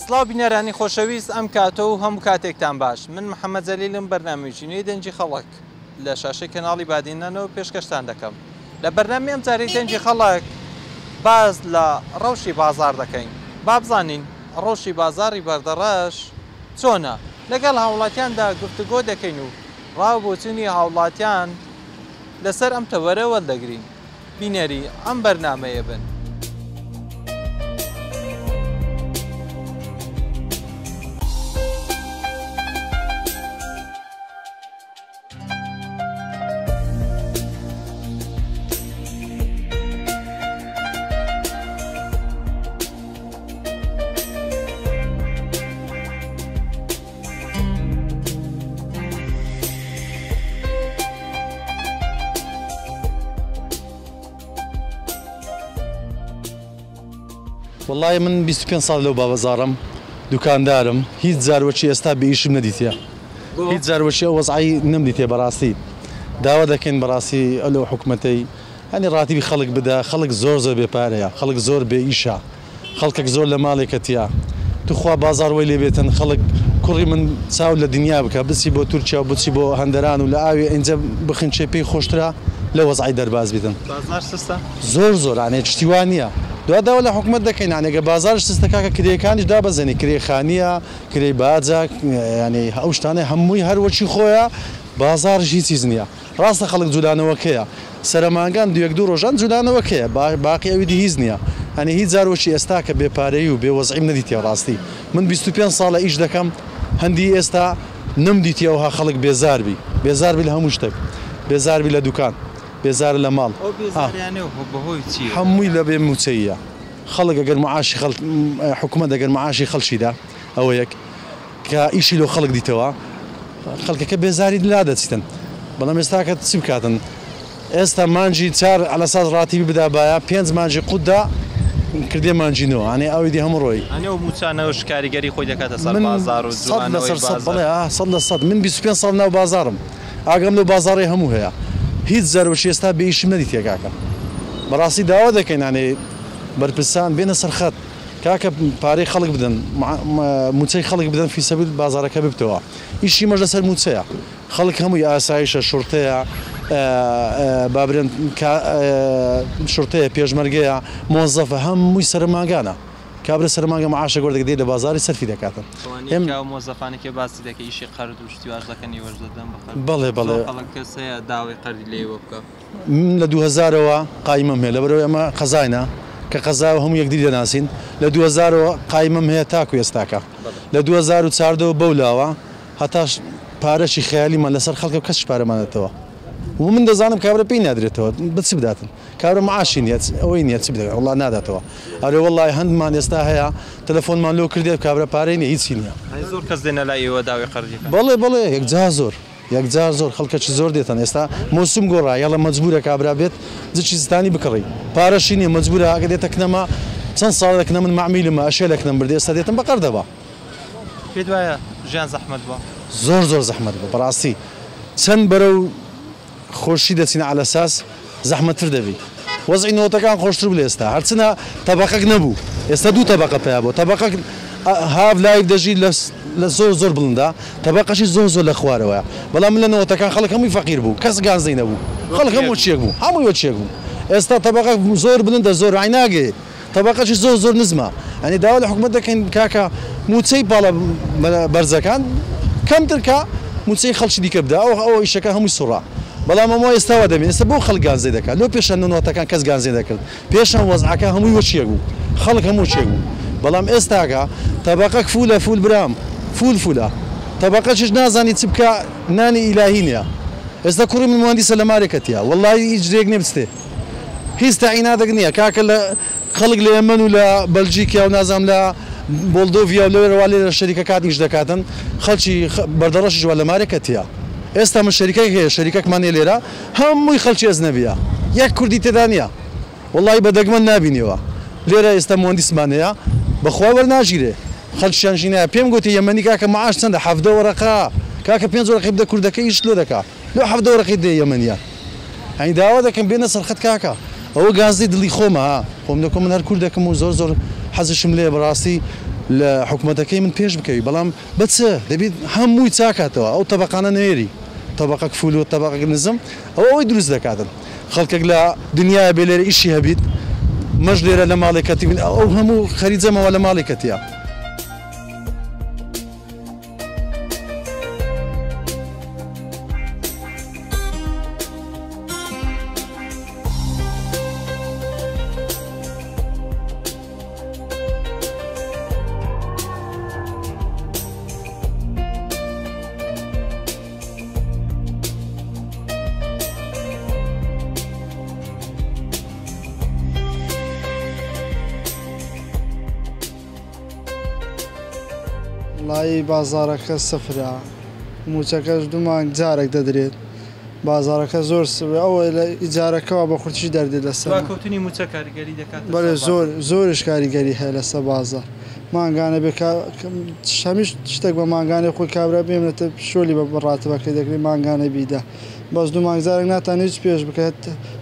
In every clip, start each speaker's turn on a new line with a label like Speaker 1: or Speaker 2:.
Speaker 1: سڵاو بینەرانی خۆشەویست، ئەم کاتە و هەموو کاتێکتان باش. من محەممەد جەلیلم، بەرنامەیەکی نوێی دەنگی خەڵک لە شاشەی کەناڵی بادینانەوە پێشکەشتان دەکەم. لە بەرنامەی ئەم جارەی دەنگی خەڵک باس لە ڕەوشی بازاڕ دەکەین. با بزانین ڕەوشی بازاڕی بەردەڕەش چۆنە؟ لەگەڵ هاوڵاتیاندا گفتوگۆ دەکەین و ڕا و بۆچوونی هاوڵاتیان لەسەر ئەم تەوەرە وەردەگرین. بینەری ئەم بەرنامەیە بن.
Speaker 2: وەڵای من 25 ساڵ لەو بابەزاڕم، دوکاندارم، هیچ جار وەکی ئێستا بێ ئیشم نەدیتیە، هیچ جار وەکی ئەو وەزعەی نەمدیتیە. بەڕاستی داوا دەکەین بەڕاستی لەو حکومەتەی هەنی ڕاتیبی خەڵک بدا. خەڵک زۆر زۆر بێ پارەیە، خەڵک زۆر بێ ئیشە، خەڵکەک زۆر لە ماڵێکەتیە. توخوا بازاڕ وەی لێ بێتن. خەڵک کوڕی من چاو لە دنیا بکە، بچی بۆ تورکیا و بچی بۆ هەندەران و لە ئاوی ئینجا بخنچێ پێی خۆشترە لە وەزعی دەرباز بیتن.
Speaker 1: بازاڕ سستە؟
Speaker 2: زۆر زۆر ئانێ شتی وا نییە. دوا داوا لە حکومەت دەکەین ئانێ گە بازاڕش سستە کاکە کرێیەکانیش دابەزێنی، کرێی خانییە، کرێی باجە، یانی ئەو شتانە هەمووی هەر وەکی خۆیە، بازاڕیش هیچ هیچ نییە. ڕاستە خەڵک جولانەوەکەیە سەرەمانگان دویەک دوو ڕۆژان جولانەوەکەیە باقی ئەوی دی هیچ نیە ئەنی هیچ جار وەکی ئێستا کە بێ پارەیی و بێ وەزعیم نەدیتیە ڕاستی من 25 ساڵە ئیش دەکەم هەندی ئێستا نەم دیتیە ئەوها خەڵک بێزار بی بێزار بی لە هەموو شتێک بێزار بی لە دوکان بێزارە لە ماڵ.
Speaker 1: ئەو بێزاریانە بەهۆی چیەوە؟
Speaker 2: هەمووی لە بێ موچەییە خەڵک ئەگەر معاشی خەڵک حکومەت ئەگەر معاشی خەڵکی دا ئەوە یەک. کە ئیشی لۆ خەڵک دیتەوە خەڵکەکە بێزاری لادەچیتن، بەڵام ئێستاکە چی بکاتن؟ ئێستا مانگی چار عەلەساس ڕاتیبی بدابایە پێنج مانگی قوت دا کردێ مانگی نۆ ئەنێ ئەوی دی هەموو ڕۆی.
Speaker 1: ئەنێ ئەو مووچانەوەش کاریگەری خۆی دەکاتە سەر
Speaker 2: من
Speaker 1: بازاڕ و
Speaker 2: سەد
Speaker 1: جوڵانەوەی
Speaker 2: لەسەر سەد
Speaker 1: بازاڕ.
Speaker 2: بەڵێ ئا 100% من 25 ساڵ ناو بازاڕم ئاگام لەو بازاڕەی هەموو هەیە هیچ جار وەکی ئێستا بێ ئیشم نەدیتیە کاکە بەڕاستی داوا دەکەین ئەنێ بەرپرسان بێنە سەر خەت. کاکە پارەی خەڵک بدەن، موچەی خەڵک بدەن فی سەبیل بازاڕەکە ببتەوە. ئیشی مەش لەسەر موچەیە. خەڵک هەمووی ئاسایشە، شوڕتەیە، با برێن شوڕتەیە، پێشمەرگەیە، مۆزەفە، هەمووی سەرمانگانە. کابرا سەرمانگە معاشێک وەردەگرێت لە بازاڕی سەرفی دەکاتن.
Speaker 1: ئەوانەی کە ئەو مۆزەفانەی کە باسی دەکەی ئیشی قەرد و شتی واش دەکەن ئێوەش دەدەن بە قەرد؟
Speaker 2: بەڵێ بەڵێ.
Speaker 1: زۆر خەڵک کەس هەیە داوای قەردی لە ئێوە بکا؟
Speaker 2: من لە دوو هەزارەوە قایمەم هەیە، لەبەرئەوەی ئەمە قەزاینە، کە قەزایە و هەموو یەکدری دەناسین، لە دوو هەزارەوە قایمەم هەیە تاکو ئێستاکە، لە 2014ەوە بەو لاوە هەتا پارەکی خەیالیمان لەسەر خەڵکە و کەسیش پارەمان نەدەتەوە و من دەزانم کابرا پێی نادرێتەوە، بە چ بداتن؟ کابرا معاشی نییە، ئەوەی نییە چ بدات، وەڵا ناداتەوە. ئەرێ وەڵای هەندمان ئێستا هەیە تەلەفۆنمان لۆ کردێت کابرا پارەی نییە، هیچی نییە.
Speaker 1: زۆر کەس دێنە لای ئێوە داوای قەرزی بکەن؟
Speaker 2: بەڵێ بەڵێ یەکجار زۆر. یەکجار زۆر خەڵکەکی زۆر دێتن، ئێستا مۆسوم گۆڕا یاڵە مەجبورە کابرا بێت جکی زستانی بکڕی پارەشی نیە مەجبورە ئەگە دێتە کنەما چەند ساڵە لە کنە من مەعمیلمە ئەشێ لە کنەم بردێ ئێستا دێتم بە قەردەبا.
Speaker 1: پێت وایە ژیان زەحمەت بووە؟
Speaker 2: زۆر زۆر زەحمەت بووە بەڕاستی چەند بەرەو خۆشی دەچینە عەلەساس زەحمەتتر دەبی وەزعی نۆتەکان خۆشتر بوو لە ئێستا هەرچنە تەبەقەک نەبوو ئێستا دوو تەبەقە پەیا بووە تەبەقەک هاف لایف دەژی لە زۆر زۆر بڵندە تەبەقەشی زۆر زۆر لە خوارەوەیە بەڵام من لە نۆتەکان خەڵک هەمووی فەقیر بوو کەس گازەی نەبوو خەڵک هەموو چیەک بوو هەمووی وەچیەک بوو ئێستا تەبەقە زۆر بڵندە زۆر عەی ناگەیێ تەبەقەشی زۆر زۆر نزمە یانی داوا لە حکومەت دەکەین کاکە مووچەی پاڵە بەرزەکان کەمتر کا مووچەی خەڵکی دیکە بدا ئەو ئەو ئیشەکە هەمووی سوڕا بەڵام ئەمە ئێستا وا دەبین ئێستا بۆ خەڵک گانزێ دەکات لۆ پێشان نۆتەکان کەس گانزێ دەکرد پێشان وەزعەکە هەمووی وەچیەک بوو خەڵک هەموو چێک بوو بەڵام ئێستاکە تەبەقەک فولە فول برام فول فولە تەبەقەکیش نازانی چ بکا نانی ئیلاهی نیە ئێستا کوڕی من موهەندیسە لە مارێکەتیە وەڵایی هیچ رێک نیە بچتێ هیچ تەعیناتەک نییە کاکە لە خەڵک لە یەمەن و لە بەلجیکیا و نازانم لە بۆلدۆڤیا و لەوێرە وا لێرە شەریکەکات ئیش دەکاتن خەڵکی بەردەڕەشیش وا لە مارێکەتیە ئێستا من شەریکەک هەیە شەریکەکمان هەیە لێرە هەمووی خەڵکی ئەجنەبیە یەک کوردی تێدا نییە وەڵاهی بە دەگمەن نابینیەوە لێرە ئێستا موهەندیسمان هەیە بەخوا وەرناگیرێ خەڵکیان ژینایە پێم گوتی یەمەنی کاکە معاش چەندە 17 وەرەقە کاکە پێنج وەرەقەی بدە کوردەکە ئیشت لۆ دەکا لۆ 17 وەرەقەی دێ یەمەنیان یانی داوا دەکەم بێنە سەرخەت کاکە ئەوە گازی دڵی خۆمە ها خۆم دەکۆ من هەر کوردەکم و زۆر زۆر حەزشم لێیە بەڕاستی. لە حکومەتەکەی من پێش بکەوی بەڵام بە چ دەبیت هەمووی چاکاتەوە ئەو تەبەقانە نەوێری تەبەقە کفول و تەبەقە نزم ئەوە ئەوەی دروست دەکاتن خەڵکێک لە دنیاە بێ لێرە ئیشی هەبیت مەش لێرە لە ماڵێکەتی بن ئەو هەموو خەریجەمەوە لە ماڵێکەتیە.
Speaker 3: وڵایی بازارەکە سفرە، موچەکەش دوو مانگ جارێک دەدرێت. بازارەکە زۆر سفرە، ئەوە لە ئیجارەکەوە بە خورتیش دەردێت لەسەر.
Speaker 1: دواکەوتنی موچە کاریگەری دەکاتە
Speaker 3: بەڵێ
Speaker 1: سەر
Speaker 3: زۆر
Speaker 1: بازاڕ؟
Speaker 3: زۆریش کاریگەری هەیە لەسەر بازار. مانگانە بێ هەمیش شتێک بە مانگانەی خۆی کابرا بێنێتە شۆلی بە ڕاتبەکەی دەکرێت مانگانە بیدا. بەس دوو مانگ جارێک ناتوانێت هیچ پێش بکات،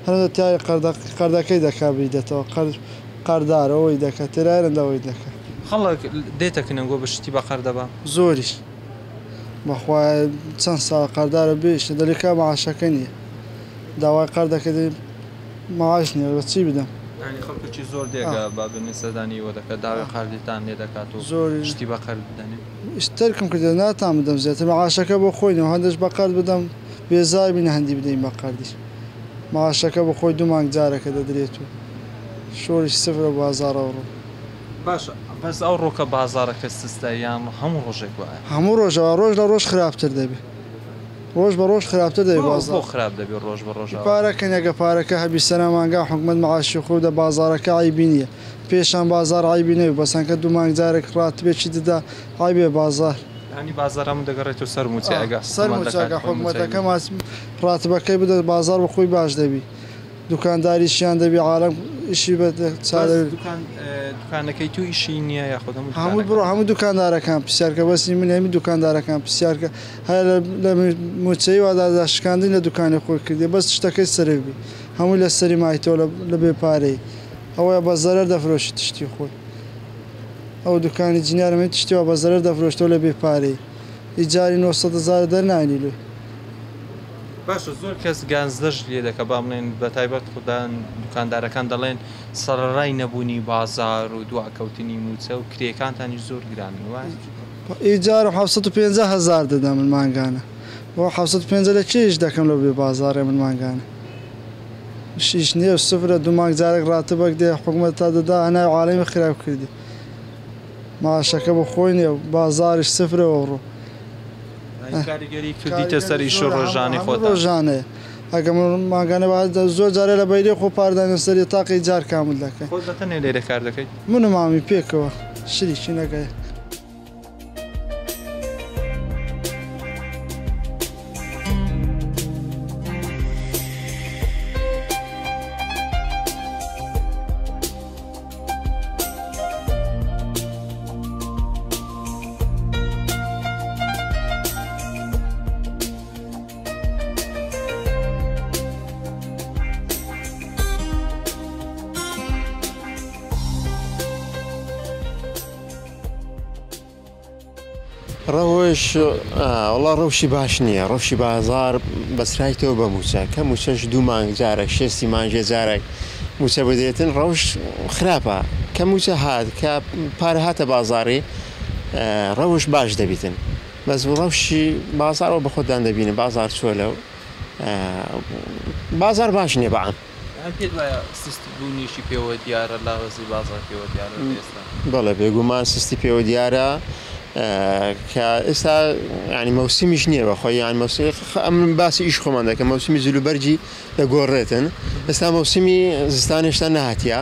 Speaker 3: هەر تای قەردەکەی دەکا بیدەتەوە، قەردار ئەوەی دەکات، تێرایرن ئەوەی دەکات.
Speaker 1: خەڵک دێتە کنەنگۆ بە شتی بە قەردەبا؟
Speaker 3: زۆریش بەخوای چەند ساڵ قەردارە بێشتە دەلێکا معاشەکە نییە، داوای قەردەکە معاش نییە، بە چی بدەم؟
Speaker 1: یعنی خەڵکێکی زۆر دێگە با بنێ سەردانی ئێوە دەکات، داوای قەردتان لێ دەکات و
Speaker 3: زۆری
Speaker 1: شتی بە قەرد بدەنێ؟
Speaker 3: تەرکم کردێت ناتان بدەم زیاتر، معاشەکە بۆ خۆی نیە، هەندێک بە قەرد بدەم بێزار بینە هەندی بدەین بە قەردیش. معاشەکە بۆ خۆی دوو مانگ جارەکە دەدرێت و شۆریش سفرە بازاڕە ڕۆ.
Speaker 1: باشە بەس ئەو ڕۆکە بازاڕەکە سستە یان هەموو ڕۆژێک وایە؟
Speaker 3: هەموو ڕۆژەوە ڕۆژ لە ڕۆژ خراپتر دەبێت، ڕۆژ بە ڕۆژ خراپتر دەبێت بازاڕ.
Speaker 1: بۆ خراپ دەبێت ڕۆژ بە ڕۆژ؟
Speaker 3: پارەکە نەگە پارەکە هەبی سەرە مانگا حکومەت معاشی خۆ دە بازاڕەکە عەیبی نییە. پێشان بازاڕ عەیبی نەبێ، بەسەنکە دوو مانگ جارێک ڕاتبێکی دەدا عەیبێ بازاڕ.
Speaker 1: یعنی بازاڕ هەموو دەگەڕێتەوە سەر مووچە ئەگە
Speaker 3: سەر مووچەکە حکومەتەکە ڕاتبەکەی بدە بازاڕ بە خۆی باش دەبی، دوکانداریشیان دەبی، عالەم ئیشی بە
Speaker 1: دوکانەکەی تو ئیشی نییە یاخود
Speaker 3: هەموو بڕۆ هەموو دوکاندارەکان پرسیارکە، بەسی من هەموو دوکاندارەکان پرسیارکە هەر لە مووچەی وادا شکاندن لە دوکانی خۆی کردی، بەس شتەکەی سەرف بی، هەموو لە سەری مایتەوە لە بێ پارەی، ئەوەیە بە زەرەر دەفرۆشی تشتی خۆی. ئەو دوکانی جنیارم هەیە تشتی وا بە زەرەر دەفرۆشتەوە لە بێ پارەی، ئیجاری 900,000 دەرنانی لێ.
Speaker 1: باشە زۆر کەس گازدەش لێ دەکە، با بڵێن بە تایبەت خودان دوکاندارەکان دەڵێن سەرەڕای نەبوونی بازار و دواکەوتنی مووچە و کرێکانتانیش زۆر گرانن وایە؟
Speaker 3: ئیجار 750,000 دەدەم من مانگانە، بۆ 750 لە کێیش دەکەم لەو بێ بازارێ من مانگانە. ئیش نییە و سفرە، دوو مانگ جارێک ڕاتبەک دێ حکومەت تا دەدا هەنای عالەمی خراپ کردی، معاشەکە بۆ خۆی نییە و بازاریش سفرەوە ڕۆ.
Speaker 1: کاریگەری کردیتە سەر ئیش و ڕۆژانەی خۆتان؟
Speaker 3: ڕۆژانەیە ئەگە مانگانە زۆر جارێ لە بەیرێ خۆ پاردانە سەری تاقی جار کامل دەکەین.
Speaker 1: خۆت بەتەنێ لێرە کار دەکەیت؟
Speaker 3: من و مامی پێکەوە شریکی نەگەیە.
Speaker 4: ڕەوش وەڵا ڕەوشی باش نییە، ڕەوشی بازار بەسرایتەوە بە مووچە، کە مووچەش دوو مانگ جارێک شێستی مانگێ جارێک مووچە بدرێتن ڕەوش خراپە. کە مووچە هات کە پارە هاتە بازاری ڕەوش باش دەبیتن، بەس ڕەوشی بازارەوە بە خۆتان دەبینن بازار چووە لەو بازار باش نییە بەعام.
Speaker 1: پێت وایە سستی بوونیشی پێوە دیارە، لاوەزی بازار پێوە دیارە ئێستا؟
Speaker 4: بەڵێ بێگومان سستی پێوە دیارە کە ئێستا یعنی مەوسیمیش نییە بەخۆی، یان مەوسیمی ئەم باسی ئیش خۆمان دەکەم، مەوسیمی جلوبەرگی دەگۆڕێتن، ئێستا مەوسیمی زستان هێشتا نەهاتیە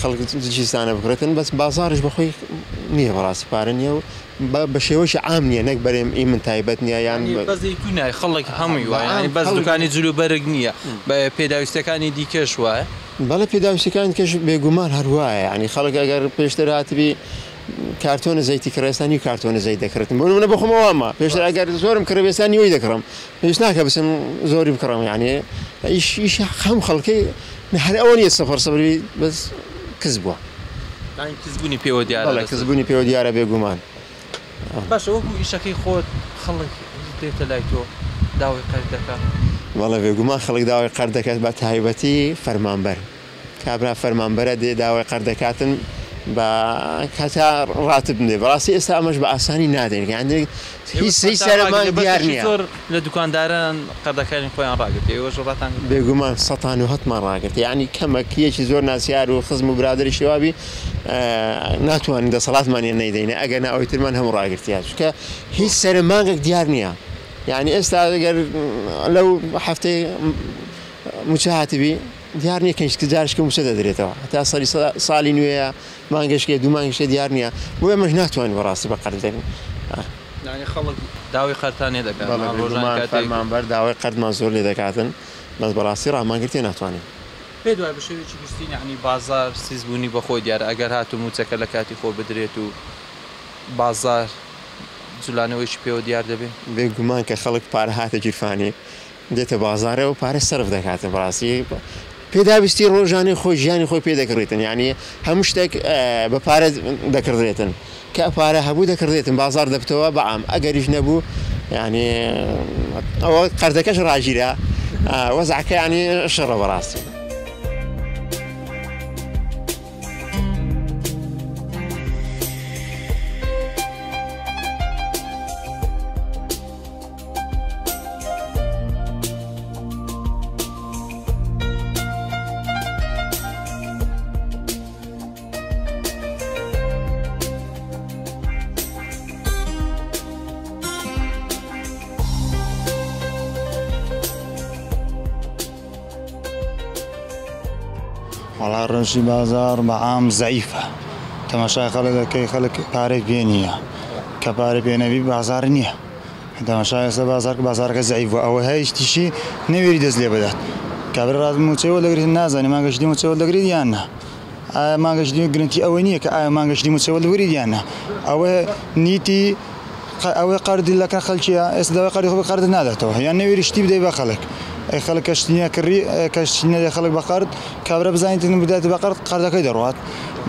Speaker 4: خەڵک زستانە بکڕێتن، بەس بازاڕیش بەخۆی نییە، بەڕاستی پارە نییە و بە شێوەیەکی عام نییە، نەک بەرێم ئی من تایبەت نییە، یان
Speaker 1: بەس ئی تو نای خەڵک هەمووی وایە، یعنی بەس دوکانی جلوبەرگ نییە، بە پێداویستەکانی دیکەش وایە؟
Speaker 4: بەڵێ پێداویستەکانی دیکەش بێگومان هەر وایە، یعنی خەڵک ئەگەر پێشتر هاتبی کارتۆنە زەیتی کڕێ ئێستا نیو کارتۆنە زەیت دەکڕێتن، بۆ نمونە بۆ خۆم وامە پێشتر ئەگەر زۆرم کڕێ ئێستا نیوەی دەکڕم، پێویست ناکە بچم زۆری بکڕم، یعنی ئیش هەم خەڵکی هەر ئەوە نییە سەفەر سەفەر بی بەس کز بووە.
Speaker 1: کزبوونی پێوە دیارە.
Speaker 4: بەڵێ کزبوونی پێوە دیارە بێگومان.
Speaker 1: باشە وەکو ئیشەکەی خۆت خەڵک دێتە لای تۆ داوای قەرد دەکات؟
Speaker 4: بەڵێ بێگومان خەڵک داوای قەرد دەکات بە تایبەتی فەرمانبەر. کابرا فەرمانبەرە دێ داوای قەرد دەکاتن بە کاتا ڕاتب بدێ. بەڕاستی ئێستا ئەمەش بە ئاسانی نادەین، یانی هیچ سەرمان دیار نییە.
Speaker 1: زۆر لە دوکانداران قەردەکانی خۆیان ڕاگرت، ئێوەش ڕاتان گرت؟
Speaker 4: بێگومان 190مان ڕاگرت، یانی کەمەک یەکی زۆر ناسیار و خزم و برادەریشی وابی ناتوانین دەسەڵاتمانیان نەیدەینە، ئەگەر نا ئەوەی ترمان هەموو ڕاگرتیە، چونکە هیچ سەرە مانگێک دیار نییە. یعنی ئێستا ئەگەر لەو هەفتەی موچە هاتبی دیار نییە کە جارشکە موچە دەدرێتەوە، هەتا سەری ساڵی نوێیە، مانگەشکێ دوو مانگشێ دیار نییە، بۆ ئێمەش ناتوانین بەڕاستی بە قەرد بدەین.
Speaker 1: یعنی خەڵک داوای قەرتان لێ دەکات؟
Speaker 4: بەڵێ بێگومان فەرمانبەر داوای قەردمان زۆر لێ دەکاتن، بەس بەڕاستی ڕامانگرتێ ناتوانین.
Speaker 1: پێ دوای بە شێوەیەکی گشتی یعنی بازار سیزبوونی بەخۆی دیارە، ئەگەر هاتوو موچەکە لە کاتی خۆ بدرێت و بازار جولانەوەیکی پێوە دیار دەبێت؟
Speaker 4: بێگومان کە خەڵک پارە هاتە گیرفانی دێتە بازارەوە پارە سەرف دەکاتن، بەڕاستی پێداویستی ڕۆژانەی خۆی ژیانی خۆی پێ دەکڕێتن، یعنی هەموو شتێک بە پارە دەکڕێتن، کە پارە هەبوو دەکڕێتن، بازار دەبتەوە بەعام، ئەگەریش نەبوو یعنی ئەوە قەردەکەش ڕاگیرە، وەزعەکە یعنی شەڕە بەڕاستی.
Speaker 5: وەڵا ڕەوشی بازاڕ بە عام زەعیفە، تەماشای خەڵک دەکەی خەڵک پارەی پێ نییە، کە پارە پێ نەبی بازاڕ نییە. تەماشای ئێستا بازاڕ بازاڕەکە زەعیف بووە، ئەوە هەیە شتیشی نەوێری دەست لێ بدات. کابرا ڕاست موچەی وەردەگرێت نازانێ مانگەشتی موچەی وەردەگرێت یان نا. ئایا مانگەشتی گرنتی ئەوە نییە کە ئایا مانگەشتی موچەی وەردەگرێت یان نا. ئەوە نیتی ئەوەی قەرد لەکە خەڵکیە ئێستا داوای قەرد خۆی قەرد ناداتەوە، یان نەوێری شتی بدەی بە خەڵک. ئەی خەڵک کە شتی نەکڕی کە شتی نەدەی خەڵک بە قەرد، کابرا بزانیت بدات بە قەرد قەردەکەی دەڕوات.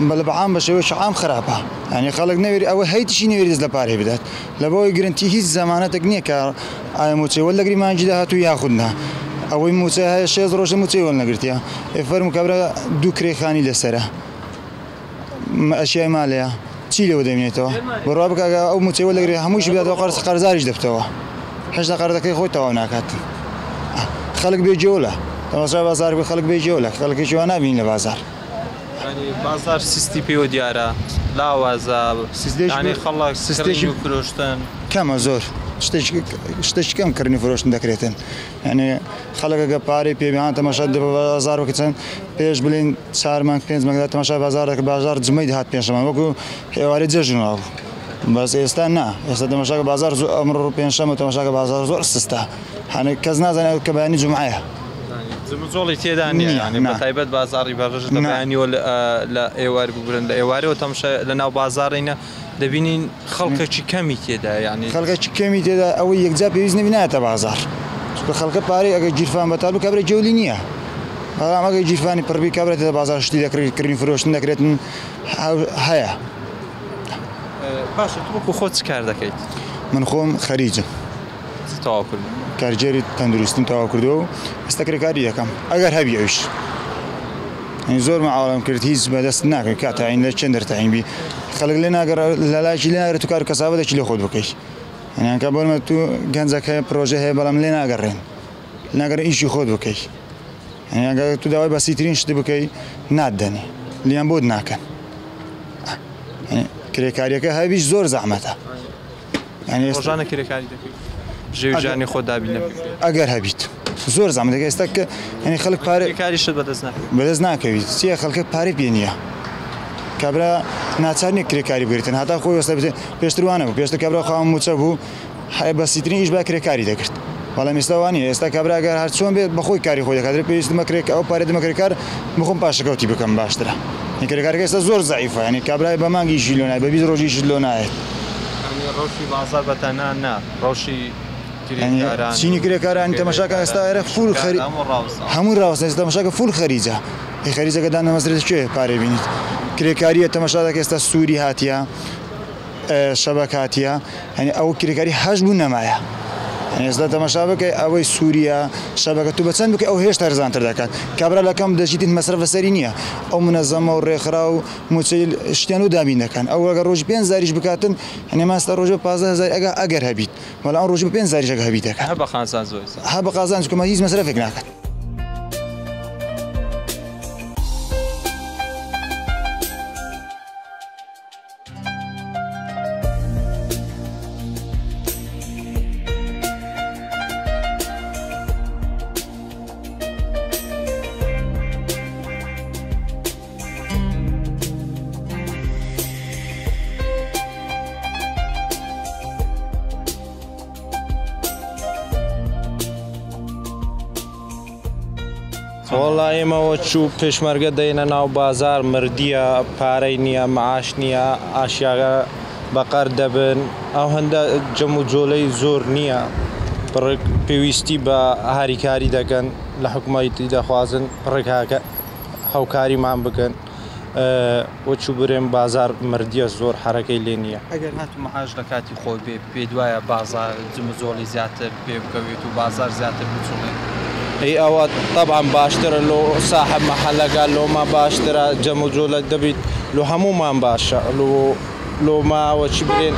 Speaker 5: بەڵێ بە عام بە شێوەیەکی عام خراپە، یعنی خەڵک نەوێری ئەوە هەیتیشی نەوێری دەست لە پارەی بدات. لەبەوەی گرنتی هیچ زەمانەتێک نییە کە ئایا موچەی وەردەگری مانگی داهاتوو یاخود نا. ئەوەی موچە هەیە 6 ڕۆژە موچەی وەرنەگرتیە. ئێ فەرموو کابرا دوو کرێ خانی لەسەرە، ئەشیای مالەیە، چی لەوە دەمێنێتەوە؟ بڕوا بکە ئەو موچەی وەردەگرێ هەمووشی بداتەوە قەرز قەرزاریش دەبتەوە، هێشتا قەرزەکەی خۆی تەواو ناکات. خەڵک بێجێولە، تەماشای بازار بکە، خەڵک بێجێولە، خەڵکێکی وا نابینی لە بازار.
Speaker 1: بازار سیستی پێوە دیارە، لاوازە، یعنی خەڵک کڕین و فرۆشتن
Speaker 5: کەمە، زۆر شتێکی کەم کڕین و فرۆشتن دەکرێتن. یعنی خەڵک ئەگەر پارەی پێ بێ، تەماشا بازار بکە چەند پێش بڵێن 4 مانگ 5 مانگ تەماشا بازار دەکرد، بازار جمەی دەهات پێنجشەممە وەکو ئێوارەی جەژن وابوو. بەس ئێستا نا، ئێستا تەماشاکە بازار زۆر ئەمڕۆ پێنجشەممە تەماشاکە بازار زۆر سستە، هەنێک کەس نازانێت کە بەیانی جومعەیە.
Speaker 1: جمجۆڵی تێدا نییە، یعنی بە تایبەت بازاڕی بەڕژ لە بەیانیەوە لە ئێوار ببرن، لە ئێوارەوە تەماشا لە ناو بازاڕینە دەبینین خەڵکێکی کەمی تێدا، یعنی
Speaker 5: خەڵکێکی کەمی تێدا، ئەوەی یەکجار پێویست نەبی نایەتە بازاڕ، چونکە خەڵکە پارەی ئەگەر گیرفان بەتال بوو کابرا گێولی نییە، بەڵام ئەگەر گیرفانی پڕ بی کابرا تێدا بازاڕ شتی دەکڕی، کڕین فرۆشتن دەکرێتن هەیە.
Speaker 1: باشە تۆ وەکو خۆت چ کار دەکەیت؟
Speaker 5: من خۆم خەریجم.
Speaker 1: چ تەواو کردووە؟
Speaker 5: کارگێری تەندروستیم تەواو کردووە و ئێستا کرێکاری دەکەم ئەگەر هەبی ئەویش. یعنی زۆر مەعاوەم کرد هیچ بەدەست ناکەوێت، کا تەعین لە چێن دەرتەعین بی، خەڵک لێ ناگەڕ لە لایەکی لێ ناگەڕێت تو کار و کەسابەتێکی لێ خۆت بکەیت. یعنی کە بۆ نمونە تو گەنجەک هەیە پرۆژە هەیە بەڵام لێ ناگەڕێن، ناگەڕێن ئیشی خۆت بکەیت. یعنی ئەگەر تو داوای بەسیترین شت بکەی ناتدەنێ، لیان بۆت ناکەن. یعنی کرێکاریەکە هەبیش زۆر زەحمەتە. یعنی
Speaker 1: ڕۆژانە کرێکاری دەکەیت بژێوی ژیانی خۆت دابین نەکەیت؟
Speaker 5: ئەگەر هەبیت زۆر زەحمەتە. ئێستا کە یعنی خەڵک پارە
Speaker 1: کرێکاریشت بەدەست ناکەوێت.
Speaker 5: بەدەست ناکەویت. چییە خەڵکە پارەی پێ نییە، کابرا ناچار نییە کرێکاری بگرێتن، هەتا خۆی وەستا بێت. پێشتر وانە بوو، پێشتر کابرا خاوەن موچە بوو، بەسیترین ئیش با کرێکاری دەکرد. بەڵام ئێستا وانە، ئێستا کابرا ئەگەر هەر چۆن بێت بەخۆی کاری خۆی دەکات، پێویستمە کرێک ئەو پارەی دەمە کرێکار بخۆم پاشەکەوتی بکەم باشترە. یعنی کرێکارەکە ئێستا زۆر زەعیفە، یعنی کابرای بە مانگی ئیشی لۆ نایەت، بە 20 ڕۆژ ئیشت لۆ نایەت.
Speaker 1: یعنی ڕەوشی بازار بە تەنها نا، ڕەوشی کرێکاران
Speaker 5: چینی کرێکاران تەماشاکە ئێستا ئێرە فول خەری
Speaker 1: هەموو ڕاوەستان.
Speaker 5: هەموو ڕاوەستان. ئێستا تەماشاکە فول خەریجە. ئێ خەریجەکە دانەمەزرێت کوێ پارەی بینیت؟ کرێکاریە تەمەشا دەکە ئێستا سووری هاتیە شەبەک هاتیە یعنی ئەو کرێکاری هەش بوو نەمایە. یعنی ئێستا تەمەشا بکەی ئەوەی سووریە شەبەکە تو بە چەند بکەی ئەو هێشتا هەرزانتر دەکات. کابرا لە کەم دەژیتین مەسرەف لەسەری نییە. ئەو منەزەمە و ڕێکخرا و موچەی شتیان و دابین دەکەن. ئەو ئەگەر ڕۆژی 5 هەزاریش بکاتن یعنی ماستا ڕۆژی 15 هەزار ئەگە ئەگەر هەبیت. وەڵا ئەو ڕۆژی 5 هەزاریش ئەگە هەبیت دەکات.
Speaker 1: هە بە قازانج زۆر.
Speaker 5: هە بە قازانج کە هیچ مەسرەفێک ناکات.
Speaker 6: وەڵا ئێمەوە چوو پێشمەرگە دێنە ناو بازار مردیە، پارەی نییە، معاش نییە، ئاشیاگە بەقەر دەبن، ئەو هەندە جەم و جۆلەی زۆر نییە، پڕک پێویستی بە هاریکاری دەکەن، لە حکوومەتی دەخوازن پڕک هاوکاریمان بکەن. وەچوو برێم بازار مردیە زۆر حرەکەی لێ نییە.
Speaker 1: ئەگەر هاتوو معاش لە کاتی خۆی بێ پێ دوایە بازار جموجۆڵی زیاتر پێ بکەوێت و بازار زیاتر بچوڵێت؟
Speaker 6: ئەی ئەوە طبعا باشترە لۆ ساحب مەحەلەکە، لۆ ما باشترە، جەم و جۆلە دەبیت، لۆ هەمومان باشە، لۆ ما وەچی برێن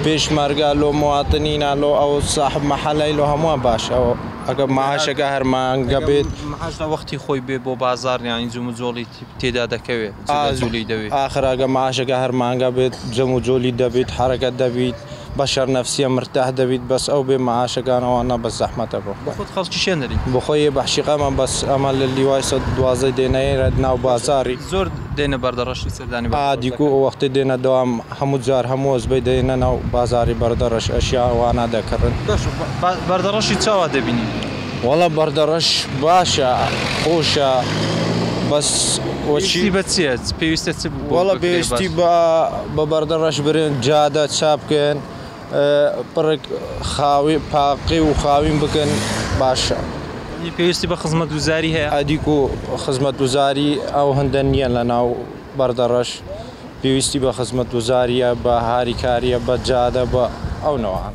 Speaker 6: پێشمەرگە، لۆ مواطنینە، لۆ ئەو ساحب مەحەلەی، لۆ هەمووان باشە. ئەوە ئەگەر معاشەکە هەر مانگە بێت،
Speaker 1: معاش لە وەختی خۆی بێ بۆ بازار یانی جموجۆڵی تێدا دەکەوێت، جولی دەوێت.
Speaker 6: ئاخر ئەگە معاشەکە هەر مانگە بێت جەم و جۆلی دەبیت، حرەکەت دەبیت، بەشەر نەفسیە مرتاح دەبیت. بەس ئەو بێ معاشەکانەوە بەس زەحمەتە بۆ.
Speaker 1: بۆ خۆت خەڵکی شوێن دەری؟
Speaker 6: بۆ خۆی بەحشیقەمە، بەس ئەمە لە لیوای 112 دێنەیە ناو بازاری.
Speaker 1: زۆر دێنە بەردەڕەشی سەردانی؟
Speaker 6: ئادیکو وەختی دێنە دەوام هەموو جار هەموو ئەزبەی دێنە ناو بازاری بەردەڕەش ئەشیا وانە دەکڕن.
Speaker 1: بەردەڕەشی چاوا دەبینی؟
Speaker 6: وەڵا بەردەڕەش باشە، خۆشە، بەس
Speaker 1: وەچی بە چییە پێویستە چ؟
Speaker 6: وەڵا پێویستی بە بەردەڕەش برێن جادە چاپ بکەن، پڕک خاوی پاقی و خاوین بکەن باشە.
Speaker 1: پێویستی بە خزمەتگوزاری هەیە؟
Speaker 6: ئەدیک و خزمەتگوزاری ئەو هەندە نییە لە ناو بەردەڕەش، پێویستی بە خزمەتگوزاریە، بە هاریکاریە، بە جادە، بە ئەو نەوان.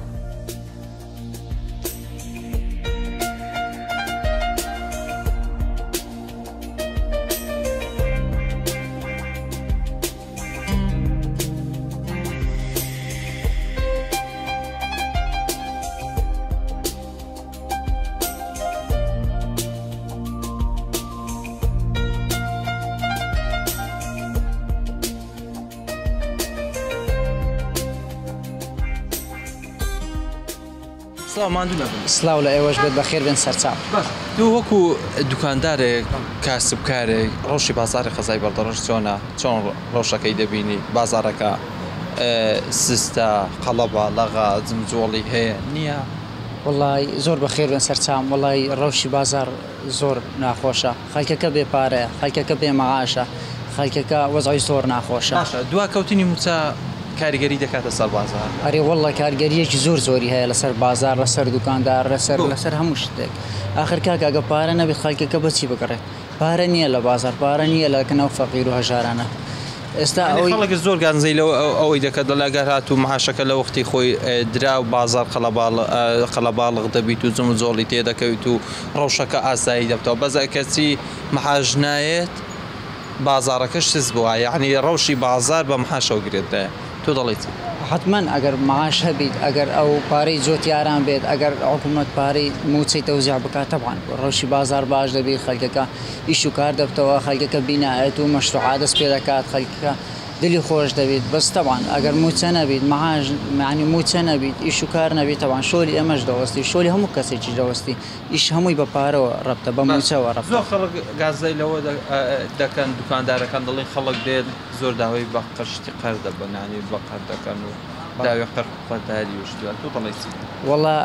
Speaker 1: سڵاو، ماندوو نەبن.
Speaker 7: سڵاو لە ئێوەش بێت، بەخێر بێن سەرچاو.
Speaker 1: باش، تۆ وەکو دوکاندارێک، کاسبکارێک، ڕەوشی بازاری قەزای بەردەڕەش چۆنە؟ چۆن ڕەوشەکەی دەبینی؟ بازارەکە سستە، قەڵەباڵەغا، جمجۆڵی هەیە نییە؟
Speaker 7: وەڵای زۆر بەخێر بێن سەرچاوم. وەڵای ڕەوشی بازار زۆر ناخۆشە، خەڵکەکە بێ پارەیە، خەڵکەکە بێ مەعاشە، خەڵکەکە وەزعی زۆر ناخۆشە.
Speaker 1: باشە، دواکەوتنی موچە کاریگەری دەکاتە سەر بازار؟
Speaker 7: ئەرێ وەڵڵا کارگەریەکی زۆر زۆری هەیە لەسەر بازار، لەسەر دوکاندار، لەسەر هەموو شتێک. ئاخر کاکە ئەگە پارە نەبێت خەڵکەکە بەچی بگڕێت؟ پارە نییە لە بازار، پارە نییە لە کەناو فەقیر و هەژارانە. ئێستا ئەوەی
Speaker 1: خەڵک زۆر گانزەی لەو ئەوەی دەکات، دەڵێ ئەگەر هاتوو معاشەکە لە وەختی خۆی درا و بازار قەڵەباڵغ دەبیت و جموجۆڵی تێدەکەویت و ڕەوشەکە ئاسایی دەبتەوە، بەس کەچی معاش نایەت بازارەکەش سست بووە، یعنی ڕەوشی بازار بە معاشەوە گرێدرایە. تۆ دەڵێیت؟
Speaker 7: حتمما ئەگەر معاش هەبیت، ئەگەر ئەو پارەی جۆتیاران بێت، ئەگەر حکوومەت پارەی موچەی تەوزیع بکات، تەبعەن ڕەوشی بازار باش دەبیت، خەڵکەکە ئیش و کار دەبتەوە، خەڵکەکە بینایەت و مەشروعات دەست پێ دەکات، خەڵکەکە دلی خۆش دەبیت. بەس تەبعەن ئەگەر موچە نەبیت، معاش یعنی موچە نەبیت، ئیش و کار نەبیت، تەبعەن شۆلی ئێمەش دەوەستی، شۆلی هەموو کەسێکیش دەوەستی. ئیش هەمووی بە پارەوە ڕەبتە، بە موچەوە ڕەبتە.
Speaker 1: زۆر خەڵک گازای لەوە دەکەن، دوکاندارەکان دەڵێن خەڵک دێت زۆر داوای بە قەشتی قەر دەبن، یعنی بە قەر دەکەن و داوای قەر قەرداری و شتیان. تۆ دەڵێی چی؟
Speaker 7: وەڵا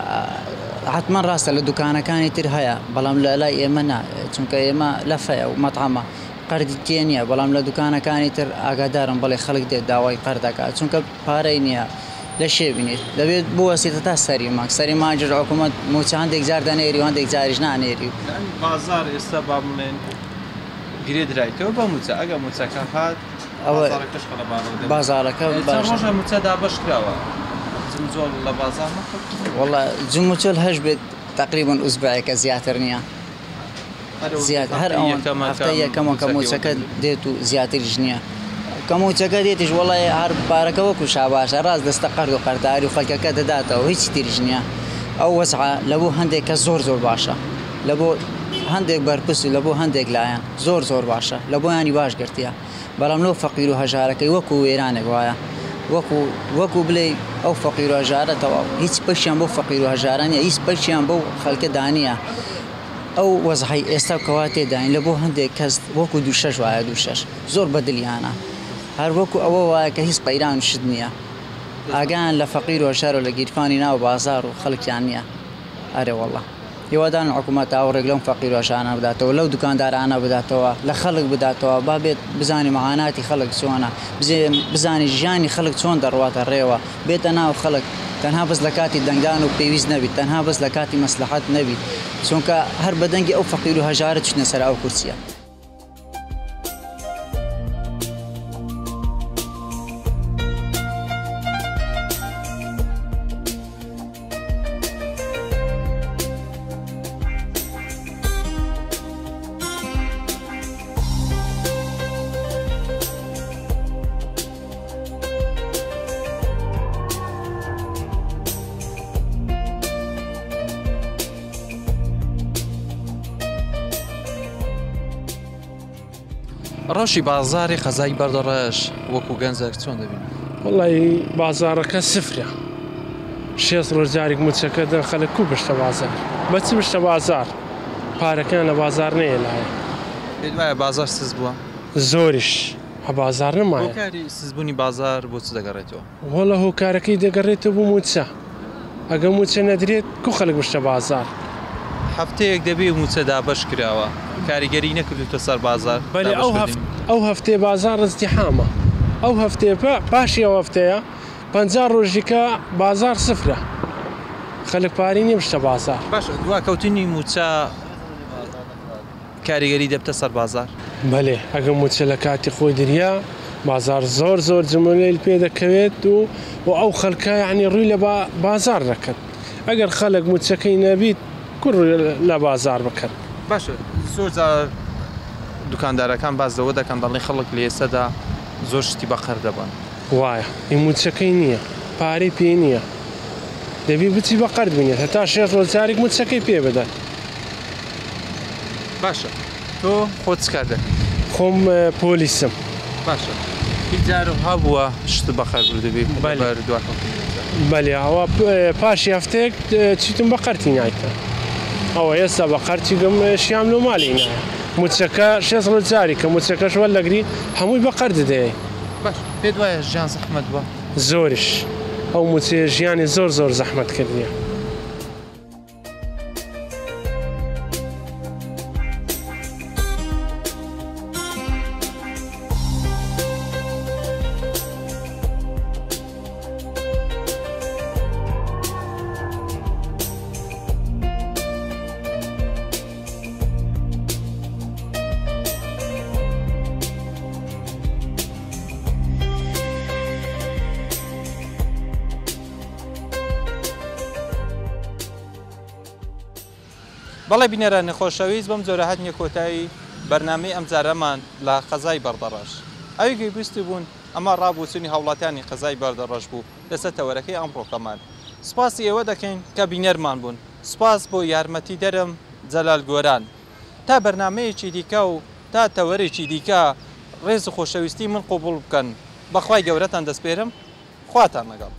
Speaker 7: حتمما ڕاستە لە دوکانەکانی تر هەیە، بەڵام لە لای ئێمە نا، چونکە ئێمە لەفەیە و مەطعەمە، قەردی تێ نییە. بەڵام لە دوکانەکانی تر ئاگادارم، بەڵێ خەڵک دێت داوای قەر دەکات، چونکە پارەی نییە. لە شێ بینیت دەبێت بوەستێتە تا سەری مانگ. سەری مانگیش حکوومەت موچە هەندێک جار دەنێری و هەندێک جاریش نانێری.
Speaker 1: بازار ئێستا با بڵێن گرێ درایتەوە بە مووچە، ئەگەر مووچەکە هات
Speaker 7: ئەوە
Speaker 1: بازاڕەکەش قەرەباڵغ دەبێت.
Speaker 7: بازاڕەکە
Speaker 1: چەند
Speaker 7: باشە.
Speaker 1: ڕۆژە مووچە دابەش کراوە؟ جموجۆڵ لە بازاڕ نەکردووە؟
Speaker 7: وەڵا جموجۆڵ هەش بێت تەقریبەن ئوسبوعێکە زیاتر نییە.
Speaker 1: هەر ئەو
Speaker 7: زیاد هەر
Speaker 1: هەفتەی
Speaker 7: ئەوەن
Speaker 1: یەکەمە کە
Speaker 7: هەفتەی یەکەمە کە
Speaker 1: مووچەکەی
Speaker 7: مووچەکە
Speaker 1: وەردەگری.
Speaker 7: دێت و زیاتریش نییە. کە مووچەکە دێتیش وەڵای هەر پارەکە وەکو شاباشە ڕاست دەستە قەرد و قەرداری و خەڵکەکە دەداتەوە هیچ تریش نییە. ئەو وەزعە لە بۆ هەندێک کەس زۆر زۆر باشە. لە بۆ هەندێک بەرپرس و لە بۆ هەندێک لایەن زۆر زۆر باشە لە بۆیانی باش گرتیە بەڵام لەو فەقیر و هەژارەکەی وەکو وێرانێک وایە وەکو وەکو بلێ ئەو فەقیر و هەژارە تەواو هیچ پەشیان بۆ فەقیر و هەژاران نیە هیچ پەشیان بەو خەلکە دانیە ئەو وەزعەی ئێستا کەوا تێداین لە بۆ هەندێک کەس وەکو دووشەش وایە دووشەش زۆر بەدلیانە هەر وەکو ئەوە وایە کە هیچ قەیران و شت نییە ئاگایان لە فەقیر و هەژار و لە گیرفانی ناو بازاڕ و خەڵکیان نییە ئەرێ وەڵا. هیوادارم حکومەت ئاوڕێک لەم فەقیر و هەژارانە بداتەوە، لەو دوکاندارانە بداتەوە، لە خەڵک بداتەوە، با بێت بزانێ معاناتی خەڵک چۆنە، بزانێ ژیانی خەڵک چۆن دەڕواتە ڕێوە، بێتە ناو خەڵک، تەنها بەس لە کاتی دەنگدان و پێویست نەبیت، تەنها بەس لە کاتی مەسلەحەت نەبیت، چونکە هەر بە دەنگی ئەو فەقیر و هەژارە چوینە سەر ئەو کورسیە.
Speaker 1: ڕەوشی بازاڕی قەزای بەردەڕەش وەکو گەنجێک چۆن دەبینی؟
Speaker 8: وەڵی بازاڕەکە سفرە شێست ڕۆژ جارێک موچەکە دەن خەلک کو بشتە بازار بە چ بشتە بازار پارەکەیان لە بازار نەیەلایە.
Speaker 1: پێت وایە بازار سست بووە؟
Speaker 8: زۆریش هە بازار نەمایە.
Speaker 1: هۆکاری سستبوونی بازار بۆ چ دەگەڕێتەوە؟
Speaker 8: وەڵا هۆکارەکەی دەگەڕێتەوە بۆ موچە ئەگەر موچە نەدرێت کو خەلک بشتە بازار.
Speaker 1: هەفتەیەک دەبێ موچە دابەش کراوە کاریگەری نەکردوتە سەر بازار
Speaker 8: بەلێ ئەو هەفت ئەو هەفتەیە بازاڕ ازدیحامە ئەو هەفتەیە پاشی ئەو هەفتەیە 50 ڕۆژیکە بازاڕ سفرە خەلک پارەی نیە بشتە بازاڕ.
Speaker 1: باشە دواکەوتنی موچە کاریگەری دەبتە سەر بازاڕ؟
Speaker 8: بەلێ ئەگەر موچە لە کاتی خۆی دریا بازاڕ زۆر زۆر جمولەیل پێ دەکەوێت و و ئەو خەلکە یانی ڕووی لە بازاڕ دەکەن ئەگەر خەلک موچەکەی نەبیت کو ڕوو لە بازاڕ بکەن.
Speaker 1: باشە زۆر جار دوکاندارەکان باس لەوە دەکەن دەڵێن خەڵک لە ئێستادا زۆر شتی بە قەرد دەبەن.
Speaker 8: وایە ئی موچەکەی نییە پارەی پێ نییە دەبی بچی بە قەرد بینێت هەتا شێست ڕۆژ جارێک موچەکەی پێ بدەن.
Speaker 1: باشە تۆ خۆت چ کار دەکەی؟
Speaker 8: خۆم پۆلیسم.
Speaker 1: باشە هیچ جار هەبووە شتت بە قەرد بردبی
Speaker 8: بەلێ.
Speaker 1: لەبەر دواکەوتنی موچە؟
Speaker 8: بەلێ ئەوە پاشی هەفتەیەک چیتم بە قەرتی نایتە ئەوە ئێستا بە قەرتیگم شیام لۆ مالی نایە موچەکە شێست ڕۆژ جاری کە موچەکەش وەرلەگری هەمووی بە قەرد دەیەی.
Speaker 1: باش پێت وایە ژیان زەحمەت بووە؟
Speaker 8: زۆریش ئەو موچەیە ژیانی زۆر زۆر زەحمەت کردیە.
Speaker 1: بەڵێ بینەرانی خۆشەویست بەم جۆرە هاتینە کۆتایی بەرنامەی ئەمجارەمان لە قەزای بەردەڕەش. ئەوی گوێبیستی بوون ئەمە ڕابووچوونی هاوڵاتیانی قەزای بەردەڕەش بوو لەسەر تەوەرەکەی ئەمڕۆکەمان. سوپاسی ئێوە دەکەین کە بینەرمان بوون. سوپاس بۆ یارمەتیدەرم جەلال گۆران. تا بەرنامەیەکی دیکە و تا تەوەرێکی دیکە ڕێز و خۆشەویستی من قبوڵ بکەن. بە خوای گەورەتان دەسپێرم. خواتان لەگەڵ.